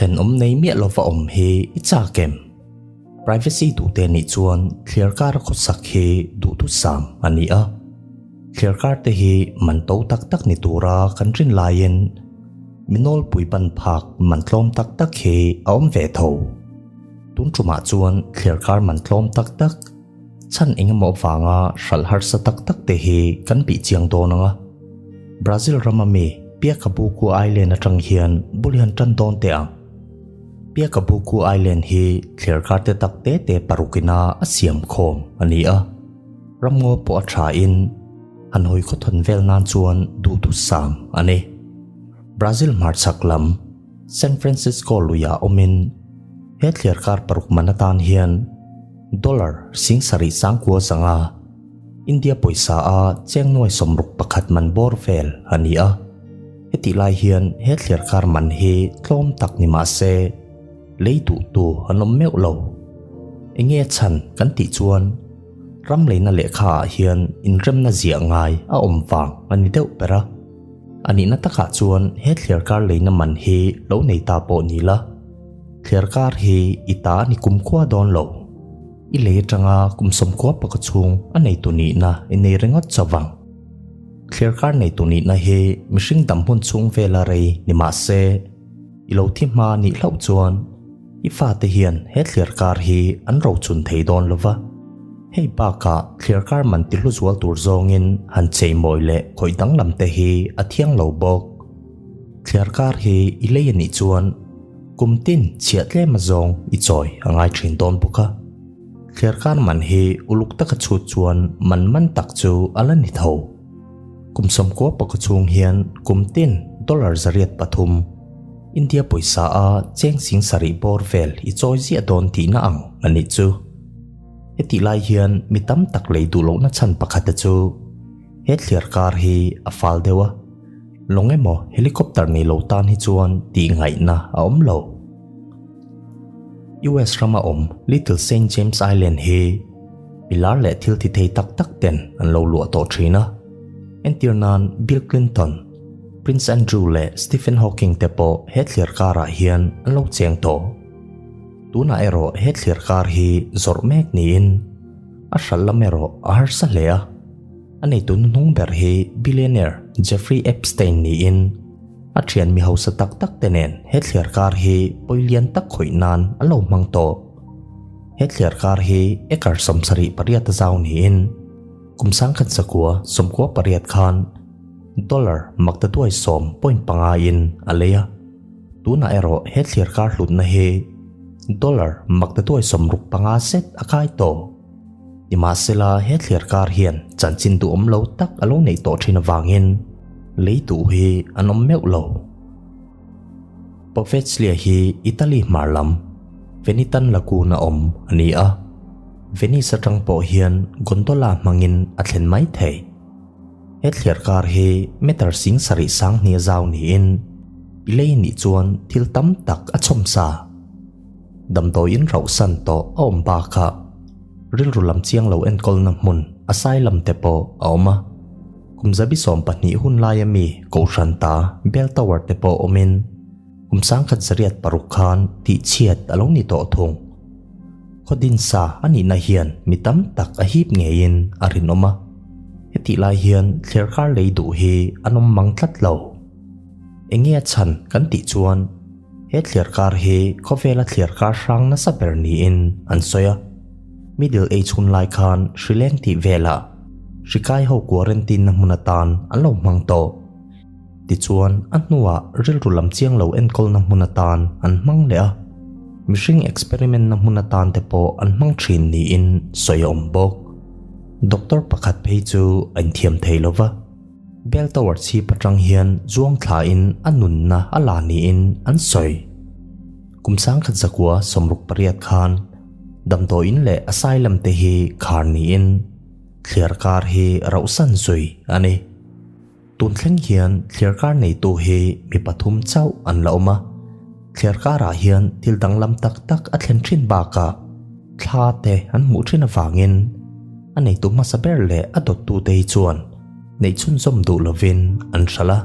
Thenawm nei miah lova awm hi i chak em? Privacy duhte nih chuan thliarkar a khawsak hi duhthusam a ni a. Thliarkar te hi man to tak tak ni tura kan rin laiin mi nawlpui ban phak man tlawm tak tak hi a awm ve tho. Tun tumah chuan thliarkar man tlawm tak tak, chhan engemaw vanga hralh harsa tak tak te hi kan bih chiang dawn ang a. Brazil rama mi Piacabucu Island atang hian bul hian tan dawn teh ang. Piacabucu Island hi thliarkar te tak te te parukina a siam khawm a ni a. Ramngaw pawh a tha in han hawi khawthawn vel nan chuan duhthusam a ni. Brazil hmarchhak lam San Francisco luiah awmin he thliarkar paruk man atan hian Dollar 70 500, India pawisa a cheng nuai 61 man bawr vel a ni a. Hetih lai hian he thliarkar man hi tlawm tak ni mah se lei duhtu an awm meuh lo. Enge a chhan kan tih chuan ram leina lehkha ah hian inremna ziah ngai a awm vang a ni deuh ber a. A nihna takah chuan he thliarkar leina man hi lo nei ta pawh ni la. Thliarkar hi i ta a ni kumkhua dawn lo. I lei atanga kum 90 paka chhung a neitu nihna i nei ringawt chauh vang. Thliarkar neitu nihna hi mihring dam hun chhung vela rei ni mah se, i lo thi hma nih hlauh chuan i fate hian he thliarkar hi an rochun thei dawn lo va. Hei bakah thliarkar man ti hlu zual tur zawngin han cheimawi leh khawih danglam te hi a thiang lo bawk. Thliarkar hi i lei a nih chuan kum tin chhiah tlem azawng i chawi a ngai thin dawn bawk a. Thliarkar man hi uluk taka chhut chuan man man tak chu a la ni tho. Kum 90 paka chhung hian kum tin dollar 803, India pawisa a cheng 7000 bawr vel i chawi ziah dawn tihna ang a nih chu. Hetih lai hian mi tam tak lei duh lohna chhan pakhat te chu he thliarkar hi a fal deuh a. Lawng emaw helicopter nei lo tan hi chuan tih ngaihna a awm lo. US rama awm Little Saint James Island hi pilar leh thil ti thei tak tak ten an lo luah tawh thin a. Entir nan Bill Clinton, Prince Andrew leh Stephen Hawking te pawh he thliar karah hian an lo cheng tawh. Tunah erawh he thliar kar hi zawrh mek niin a hralh lam erawh a harsa hle a. A neitu hnuhnung ber hi billionaire Jeffrey Epstein niin a thian mi hausa tak tak te nen he thliarkar hi pawi lian tak khawih nan an lo hmang tawh. He thliarkar hi acre 78 a zau niin kum 1998 khan dollar 9.5 in a lei a. Tunah erawh he thliarkar hlutna hi dollar 965 zet a kai tawh. Nimahsela he thliarkar hian chanchin duhawm lo tak a lo neih tawh thin avangin lei duh hi an awm meuh lo. Poveglia hi Italy hmar lam Venitan Lagoon a awm a ni a, Venice atang pawh hian gondola hmangin a thlen mai thei. He thliarkar hi meter 70 sanghnih a zau niin i lei nih chuan thil tam tak a chhawm sa. Damdawiin rauhsan tawh a awm bakah rilru lam chiang lo enkawlna hmun asylum te pawh a awm a. Kum 12 hun laia mi Kohhran ta Bell Tower te pawh awmin kum 1906 khan tihchhiat a lo ni tawh thung. Khawdinsa a nihna hian mi tam tak a hip ngeiin a rinawm a. Hetih lai hian thliarkar lei duh hi an awm mang tlat lo. Enge a chhan kan tih chuan he thliarkar hi khawvela thliarkar hrang nasa ber niin an sawi a. Middle Age hun lai khan hrileng tih velah hrikai ho quarantine na hmun atan an lo hmang tawh. Tichuan a hnuah rilru lam chiang lo enkawlna hmun atan an hmang leh a. Mihring experiment na hmun atan te pawh an hmang thin niin sawi a awm bawk. Doctor pakhat phei chu a inthiam thei lova. Bell Tower chhip atang hian zuang thlain a nunna a la niin an sawi. Kum 1968 khan damdawiin leh asylum te hi khar niin thliarkar hi rauhsan zui a ni. Tun thleng hian thliarkar neitu hi mi pathum chauh an la awm a. Thliarkarah hian thil danglam tak tak a thlen thin bakah thla te an hmuh thin avangin a neitu hmasa ber leh a dawttu te hi chuan neih chhunzawm duh lovin an hralh a.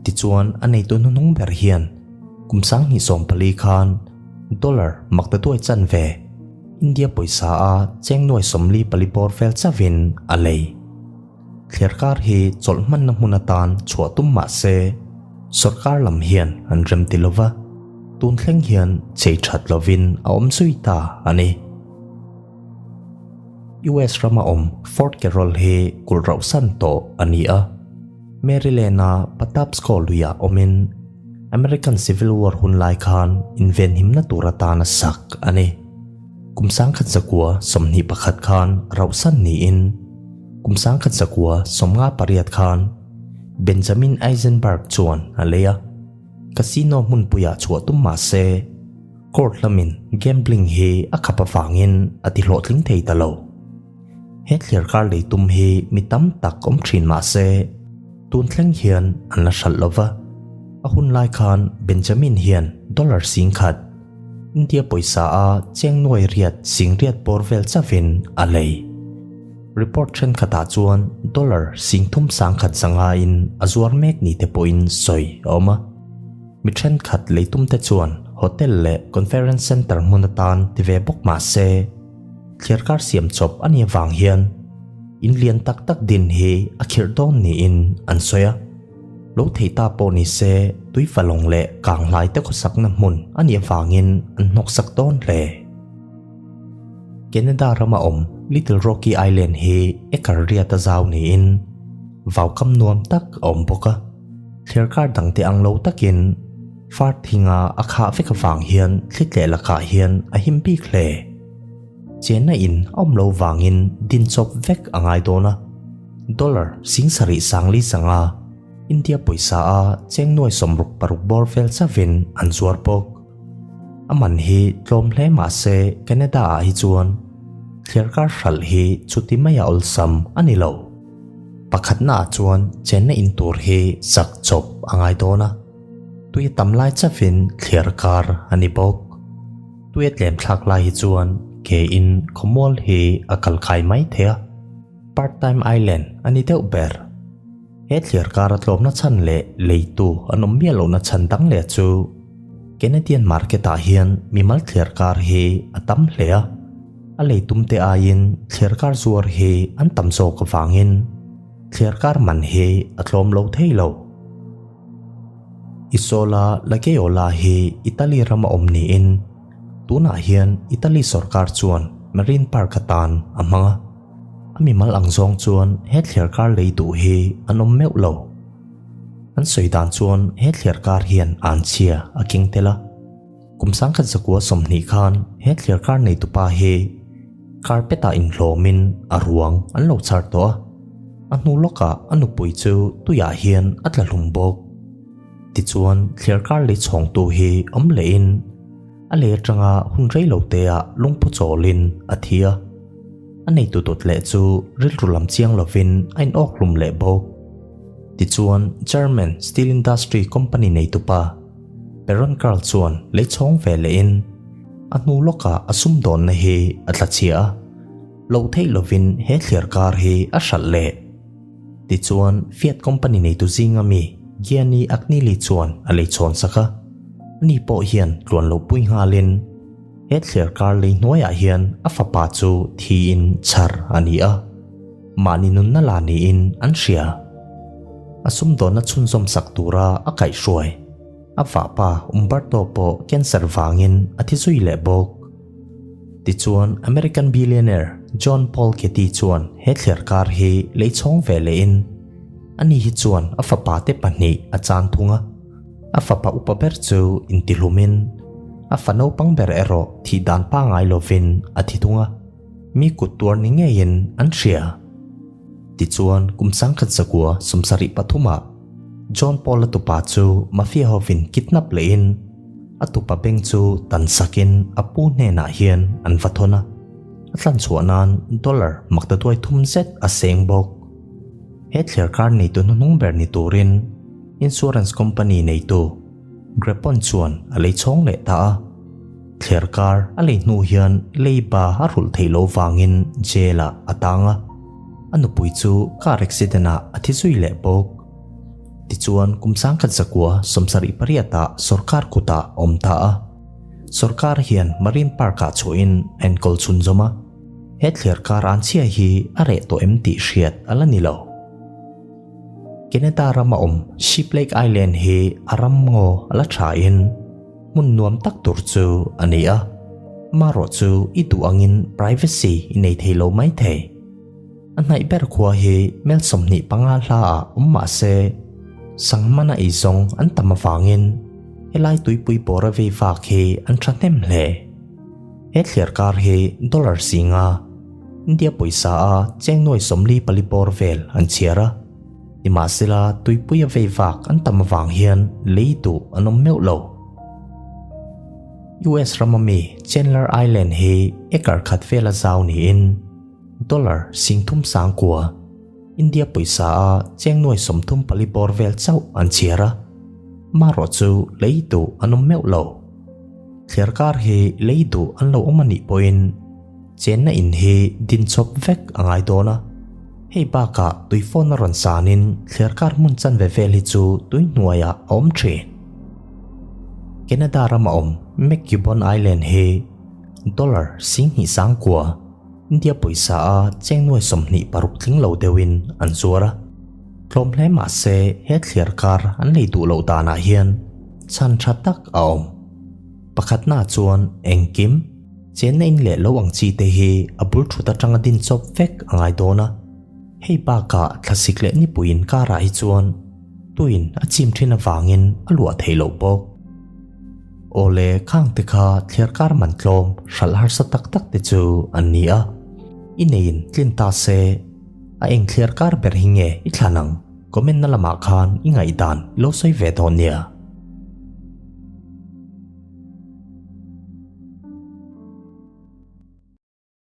Tichuan a neitu hnuhnung ber hian kum Kum 2014 khan dollar maktaduai chanve India pawisa a cheng nuai 44 bawr vel chauhin a lei. Thliarkar hi chawlh hmanna hmun atan chhuah tum mah se sawrkar lam hian an rem ti lova, tun thleng hian chei that lovin a awm zui ta a ni. US rama awm Fort Carroll hi kulh rauhsan tawh a ni a, Maryland-a Patapsco luiah awmin American Civil War hun lai khan invenhimna tur atana sak a ni. Kum 1921 khan rauhsan niin kum 1958 khan Benjamin Eisenberg chuan a lei a, casino hmunpuiah chhuah tum mah se court lamin gambling hi a khap avangin a ti hlawhtling thei ta lo. He thliarkar lei tum hi mi tam tak awm thin mah se tun thleng hian an la hralh lo va, a hun lai khan Benjamin hian dollar 10,000, India pawisa a cheng nuai riat sing riat bawr vel chauhin a lei. Report thenkhatah chuan dollar 3,150 in a zuar mek ni te pawhin sawi a awm a. Mi thenkhat lei tum te chuan hotel leh conference center hmun atan ti ve bawk mah se thliarkar siam chawp a nih avang hian in lian tak tak din hi a khirh dawn niin an sawi a. Lo thei ta pawh ni se tui falawng leh kanghlai te khawsakna hmun a nih avangin an hnawksak dawn hle. Canada rama awm Little Rocky Island hi acre riat a zau niin vaukam nuam tak a awm bawk a. Thliarkar dangte ang lo takin far thinga a khah vek avang hian thli tleh lakah hian a him bik hle. Chenna in a awm lo vangin din chawp vek a ngai dawn a. Dollar 75,000 India pawisa a cheng nuai 66 bawr vel chauhin an zuar bawk. A man hi tlawm hle mah se Canada ah hi chuan thliarkar hralh hi chuti maia awlsam a ni lo. Pakhatna ah chuan chenna in tur hi sak chawp a ngai dawn a, tui a tam lai chauhin thliarkar a ni bawk. Tui a tlem thlak lai hi chuan ke in khawmual hi a kal kai mai thei a, part time island a ni deuh ber. He thliarkar a tlawmna chhan leh leitu an awm miah lohna chhan dang leh chu Canadian market ah hian mimal thliarkar hi a tam hle a, a leitum te aiin thliarkar zuar hi an tam zawk avangin thliarkar man hi a tlawm lo thei lo. Isola La Gaiola hi Italy rama awm niin tunah hian Italy sawrkar chuan Marine Park atan a hmang a. A mimal ang zawng chuan he thliarkar lei duh hi an awm meuh lo. An sawi dan chuan he thliarkar hian anchhia a keng tel a. Kum 1920 khan he thliarkar neitupa hi carpet ah inhlawmin a ruang an lo char tawh a. A hnu lawkah a nupui chu tuiah hian a tla hlum bawk. Tichuan thliarkar lei chhawngtu hi awm lehin a lei atanga hun rei lo te ah lungphu chawlin a thi a. A neitu dawt leh chu rilru lam chiang lovin a in awk hlum leh bawk. Tichuan German Steel Industry Company neitupa Peron Karl chuan lei chhawng ve lehin a hnu lawkah a sumdawnna hi a tla chhia a, loh theih lovin he thliarkar hi a hralh leh. Tichuan Fiat Company neitu zinga mi Gianni Agnelli chuan a lei chhawn sak a, ani pawh hian tluan loh pui nghalin he thliarkar lei hnuaiah hian a fapa chu thiin chhar a ni a, mahni nunna la niin an hria. A sumdawnna chhunzawm sak tura a kaihhruai. A vahpa Umberto pawh cancer vangin a thi zui leh bawk. Tichuan American billionaire John Paul Getty chuan he thliarkar hi lei chhawng ve lehin ani hi chuan a fapa te pahnih a chan thung a. A fapa upa ber chu intihlumin a fa naupang ber erawh thih dan pangngai lovin a thi thung a, mi kut tuar ni ngeiin an hria. Tichuan kum 1973 ah John Paul-a tupa chu mafia hovin kidnap lehin a tupa beng chu tan sakin a pu hnenah hian an va thawn a, a tlanchhuah nan dollar maktaduai thum zet a seng bawk. He thliarkar neitu hnuhnung ber ni turin insurance company neitu Grepon chuan a lei chhawng leh ta a. Thliarkar a lei hnu hian leiba a rulh theih loh vangin jail ah a tang a, a nupui chu car accident ah a thi zui leh bawk. Tichuan kum 1978 ah sorkar kutah a awm ta a. Sorkar hian Marine Park ah chhuahin a enkawl chhunzawm a. He thliarkar an chhia hi a reh tawh em tih hriat a la ni lo. Canada rama awm Sheep Lake Island hi a ram ngaw a la tha in hmun nuam tak tur chu a ni a. Marawh chu i duh angin privacy i nei thei lo mai thei. A hnaih ber khua hi mel 25 hla ah awm mah se Sanghmana eizawng an tam avangin helai tuipui bawra vei vak hi an thahnem hle. He thliarkar hi dollar singa India pawisa a cheng nuai 44 bawr vel an chhiar a, nimahsela tuipuia vei vak an tam avang hian lei duh an awm meuh lo. US rama mi Chandler Island hi acre khat vela zau niin dollar 39,000, India pawisa a cheng nuai 34 bawr vel chauh an chhiar a, marawh chu lei duh an awm meuh lo. Thliarkar hi lei duh an lo awm a nih pawhin chenna in hi din chawp vek a ngai dawn a. Hei bakah tuifawn a rawn sanin thliarkar hmun chanve vel hi chu tui hnuaiah a awm thin. Canada rama awm McGibbon Island hi dollar 29,000, India pawisa a cheng nuai 26 tling lo deuhin an zuar a. Tlawm hle mah se he thliarkar an lei duh loh danah hian chhan tha tak a awm. Pakhatna chuan engkim chenna in leh lo ang chi te hi a bul thut atanga din chawp vek a ngai dawn a. Hei bakah thlasik leh nipui inkarah hi chuan tuin a chim thin avangin a luah theih loh bawk. Awle khang te kha thliarkar man tlawm hralh harsa tak tak te chu an ni a. I neiin tlin ta se a eng thliarkar ber hi nge i thlan ang? Comment na lamah khan i ngaihdan i lo sawi ve dawn nia.